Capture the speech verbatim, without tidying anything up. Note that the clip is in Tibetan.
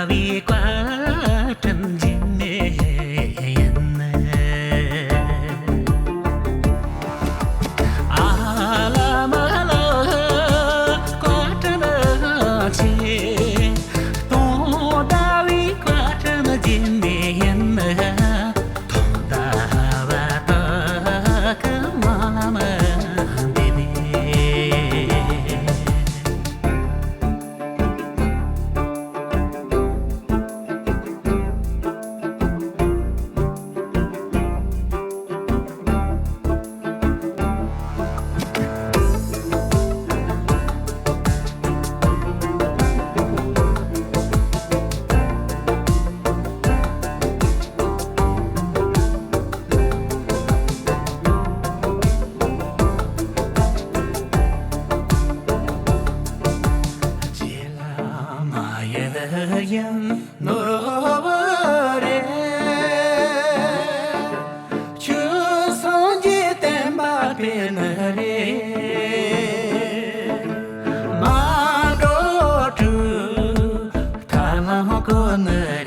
བའི་བཀའ་དྲིན་རྗེས་ནས་ཡིན། ཨ་ལ་མ་ལ་བཀའ་དྲིན་ཆེ། སྟོང་ཟླ་བའི་བཀའ་དྲིན་རྗེས་ནས་ཡིན། སྟོང་ཟླ་བ་དག་གི་མ་ལམ་འདི་ནས། རྗེ་བླ་མ་ཡི་ཡང་ནོར་བུ་རེད། ཁྱོད་སངས་རྒྱས་བསྟན་པ་སྤེལ་ནི་རེད། མ་འགྲོ་དྲུག་ཐར་ལམ་བཀོད་ནི་